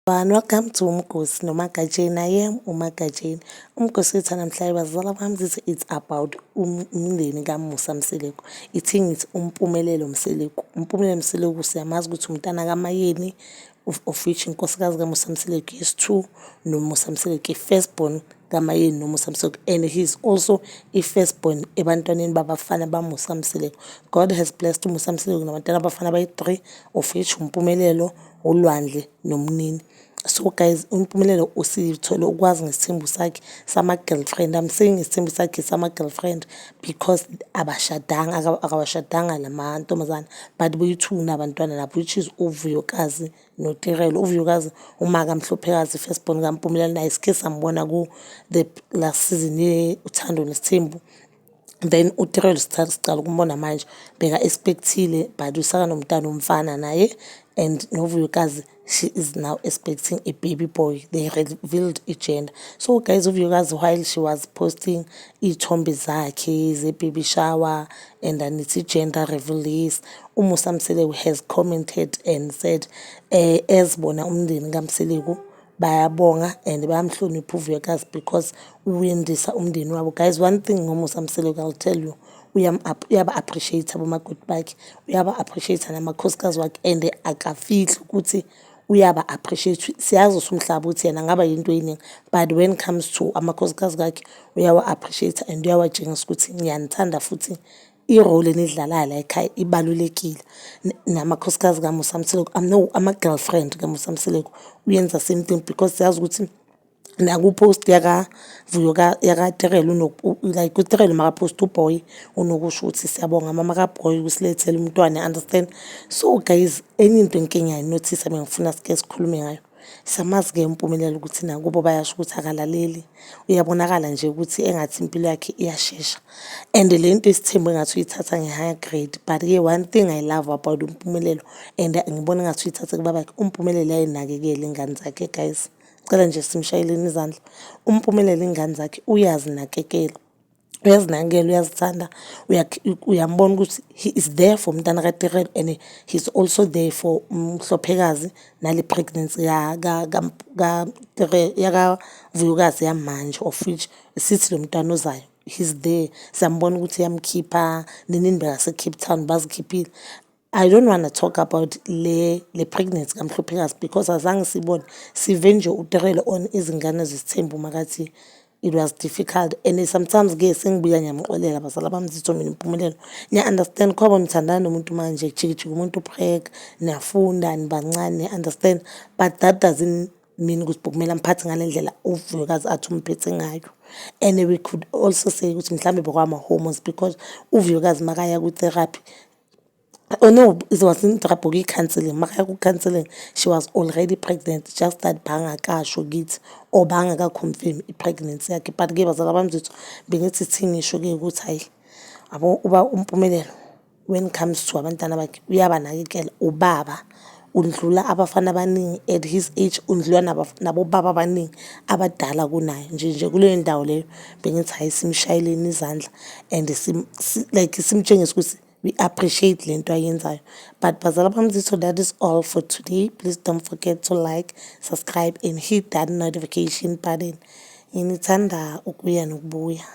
Welcome to Umgosi noMagatsheni. I am uMagatsheni. Umgosi wethu namhlanje, bazala bami, zithi it's about umndeni kaMusa Mseleku. Ithi ngithi uMpumelelo Mseleku. UMpumelelo Mseleku siyamazi ukuthi umntana kaMayeni, of which inkosikazi kaMusa Mseleku yes-two, noMusa Mseleku i-first born kaMayeni noMusa Mseleku, and he's also i-first born ebantwaneni babafana baMusa Mseleku. God has blessed uMusa Mseleku nabantwana abafana abayi-three, of which uMpumelelo, uLwandle noMnini. So guys, uMpumelelo usithole ukwazi ngesithembu sakhe sama-girlfriend. I'm saying isithembu sakhe sama-girlfriend because abashadanga, akawashadanga lamantombazane, but boyi-two nabantwana lapho, which is uVuyokazi noTirelo. UVuyokazi uma kaMhlophekazi, first born kaMpumelelo, naye sikhe sambona ku-the last season ye-Uthando Nesithembu. Then uTirelo sicala ukumbona manje, beka-expect-ile, but usakanomntana umfana naye. And noVuyokazi, she is now expecting a baby boy. They revealed i-gender. So guys, uVuyokazi, while she was posting iy'thombe zakhe ze-baby shower and anithi gender reveal, yes, uMusa Mseleku has commented and said as bona umndeni kaMseleku bayabonga and bayamhlonipha uVuyokazi because uyendisa umndeni wabo. Guys, one thing ngoMusa Mseleku, I'll tell you, uyaba-appreciate abomakoti bakhe, uyaba-appreciate namakhosikazi wakhe, and akafihli ukuthi uyaba-appreciate. Siyazi usumhlaba ukuthi yena angaba yinto eyiningi, but when comes to amakhosikazi akhe, uyawa-appreciate and uyawatshengisa ukuthi ngiyanithanda, futhi i-role enidlalayo la ekhaya ibalulekile. Namakhosikazi kaMusa Mseleku, no, ama-girlfriend kaMusa Mseleku, uyenza same thing, because siyazi ukuthi naku-post yakaTirelo, like uTirelo maka-post u-boy, unokusho ukuthi siyabonga mama ka-boy ukusilethela umntwana, understand? So guys, enye into engike ngayi-notice-a, bengifuna sike sikhulume ngayo. Siyamazi-ke uMpumelelo ukuthi nakubo bayasho ukuthi akalaleli. Uyabonakala nje ukuthi engathi impilo yakhe iyashesha. And le nto isithembu engathi uyithatha nge-higher grade. But-ke one thing I love about uMpumelelo, and ngibona engathi uyithatha kubabakhe, uMpumelelo uyay'nakekela iy'ngane zakhe, guys. Cela nje simshayeleni izandla. UMpumelelo iy'ngane zakhe uyazinakekela. Uyazinakekela, uyazithanda, uyambona ukuthi he is there for umntana kaTirelo and he's also there for uMhlophekazi nale pregnancy yakaVuyokazi yamanje, of which sithi lo mntwana ozayo, he's there. Siyambona ukuthi uyamkhipha, nini bekase-Cape Town bazikhiphile. I don't wanna talk about le pregnancy kaMhlophekazi because azange siyibone. Sive nje uTirelo on Izingane Zesithembu makathi it was difficult, and sometimes-ke sengibuya ngiyamxolela, bazala bami, zitho mina uMpumelelo. Ngiya-understand khoba nithandana nomuntu manje jikijiki umuntu u-preg, niyafunda, nibancane, niya-understand, but that doesn't mean ukuthi bekumele amphathe ngale ndlela uVuyokazi athi umphethe ngayo. And we could also say ukuthi mhlambe bekwama-hormones, because uVuyokazi makaya ku-therapy, oh no, it wasn't therapy, bekuyi-counselling. Makaya ku-counselling, she was already pregnant, just that bangakasho kithi or bangaka-confirm i-pregnancy yakhe. But-ke bazala bami zethu, bengithi thi ngisho-ke ukuthi hhayi, yabo uba uMpumelelo, when comes to abantwana bakhe, uyabanakekela. Ubaba undlula abafana abaningi at his age, undlula nabobaba abaningi abadala kunaye nje kuleyo ndawo leyo. Bengithi hhayi, simshayeleni izandla and like simtshengise ukuthi we appreciate le nto ayenzayo. But bazala bami zitho, that is all for today. Please don't forget to like, subscribe and hit that notification button. Nginithanda ukuya nokubuya.